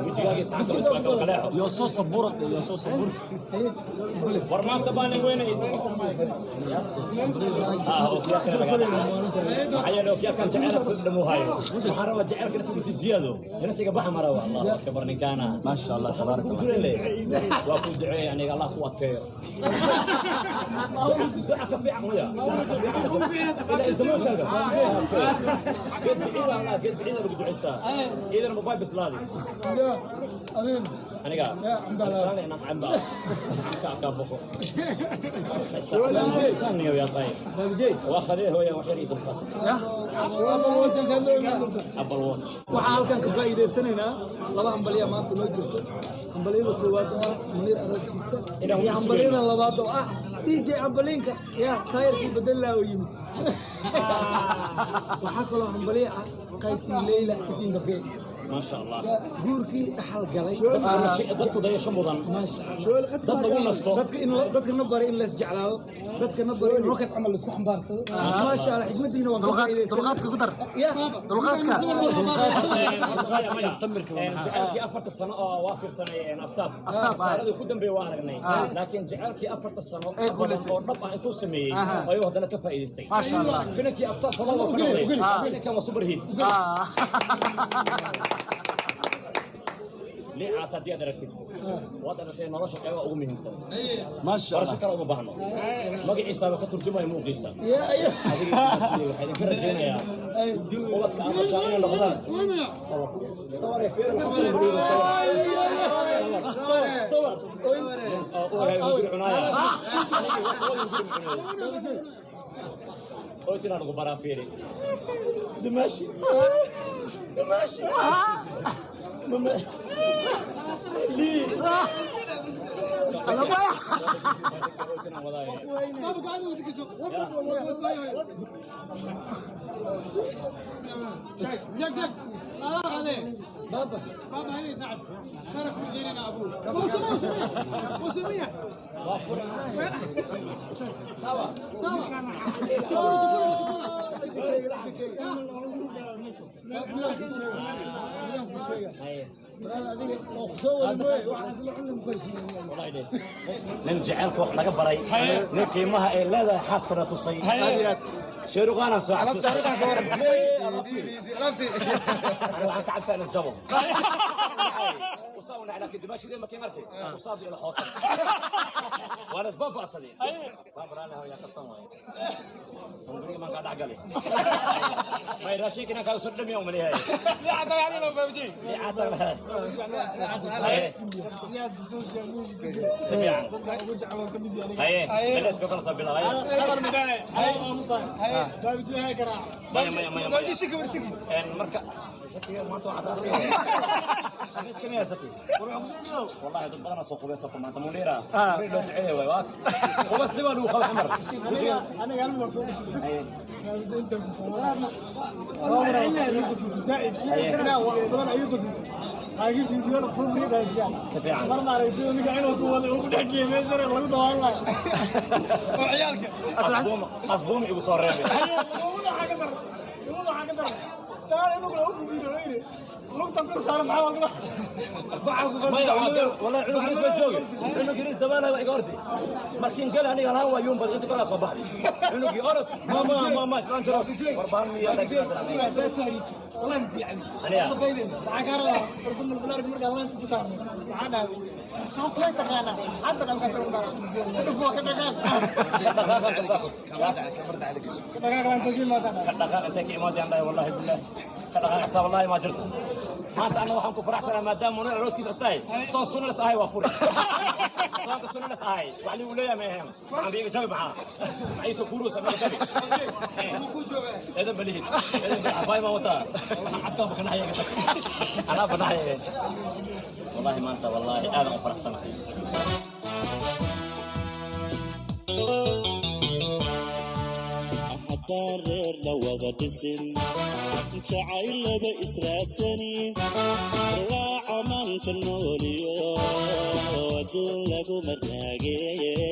Wejigaagii saxanka isbaa kala qaleexo. Yo soo sabuurad, yo soo sabuur. War maanta baan weynay. Ah, okiyaalkan laga dhacaa. Maxaa yeelay okiyaalkan jaceylka sida dhamuu hayo. Waxaan rabaa jaceylka inuu sii siyaado. Inasiga baxa mara waa Allahu akbar ninkaana. Maasha Allah, tabaaraka Ku Allah. duceeyay. Waa ku duceeyay aniga, Allah ku adkeeyo. Duca ka fiican waya. Ilaa zamaankaaga. Geed biciida Allah, geed biciida lagu duceystaa. Iidan mobile bislaadi. Aniga. Aniga inaan camba. Camka ka boqo. Tan iyo yaa qayb. Waa khadee hooya wax yar ii dulqaad. Apple Watch. Waxaa halkan ka faa'iidaysanaynaa laba hambalya maanta noo jirto: hambalyada koowaad oo ah Muniir arooskiisa Inaan iyo weli hambalyada sugayno. labaad oo ah DJ Ambaliinka yaa taayirkii bedelaa oo yimid. Waxaa kaloo hambalyo ah Qaysi Leyla Isingabe. Maasha Allah. Guurkii dhaxal galay. Dadku dayasho mudan. Maasha Allah. Dad lagu nasto. Dadka in dadka na baray in la isjeclaado, dadka na baray in rocket camal la isku xambaarsado. Maasha Allah, xikmadiina waan ka faa'iidaysanay. Dulqaadka ku dar. Ya. Dulqaadka. Jacaylkii 4-ta sano oo waa fiirsanay Aftaab. Aftaab, ah. Saaradii ku dambeeyay waa aragnay, laakiin jacaylkii 4-ta sano Ee guulaystay. oo dhab ah intuu sameeyey ayuu haddana ka faa'iidaystay. Maasha Allah. Finankii Aftaab follow ka noqday, finankan waa super hit. Liicaata haddii aad aragtid, waad aragtay nolosha qeybaha ugu muhiimsan. Maasha Barasho Allah. kale uma baahno, magaciisaaba ka turjumaya muuqiisa. Ya ya. Adiga waxaa idinka rajaynayaa ubadka aad dhashaa inay noqdaan sawir sawir sawir cunaaya. Oytinaa lagu baraa, fiiri dumaashi dumaashi lii. Oytinaan wadaaye. Nin jaceylka wax laga baray, nin qiimaha ay leedahay xaaskana tusay, sheeruqaanaan soo xasuustay. Aniga waxaan ka cabsaa in isjabo usaa una, laakiin dimaashidee markii arkay usaa bi ila hoosan waana isbaaba'saday. Baabaraana hooyaa kaftan waaye, hunguriga maan kaa dhex galay may raashinka inaan kaaga soo dhamiya umaleeyahay. Si fiican haye, beledka kala soo bilaabay. Maya, maya, maya, maya. Marka sakiga maanta waxaad arkaysaa iska miyaa saki. Wallahi dad badan soo qubaysta maanta. Munira Munira loo duceeyay waay, waa qubays dhibaa lagu qaba xamar. Aniga hal mar ku Haye. Si fiican. Asbuum asbuum igu soo reebay. Maya, wallahi cunug yariis baa joogi, cunug yariis dabaalaha waa iga ordi. Markiin gala aniga lahaan waa yuun bad inta kalaa soo baxday cunugii orod mama mama islaan jaroos warbaan miya. Aniga dhaqaaqa kasaafut ka dhaqaaq intay ka imaadeen dhahay. Wallahi billahi ka dhaqaaq xisaab wallahi ma jirto. Maanta anna waxaan ku faraxsanaa maadaama munir arooskiisa astahay, soon sunnas ahay waa furi, soonka sunnas ahay wax liigu leeyahay ma ahayn. Waxaan biiga jabi maxaa maxay soo kuuruusa meel jabi eedan balihid eedan bal xafaay baan wataa. Waxaan cadkaan bakanaxaya iga tag, anaa banaxaya. Wallahi maanta wallahi aadan u faraxsanahay. Haddaan reer la wada dhisin, jacaylaba israadsanin, raaca maanta nooliyo adduun laguma raageeye.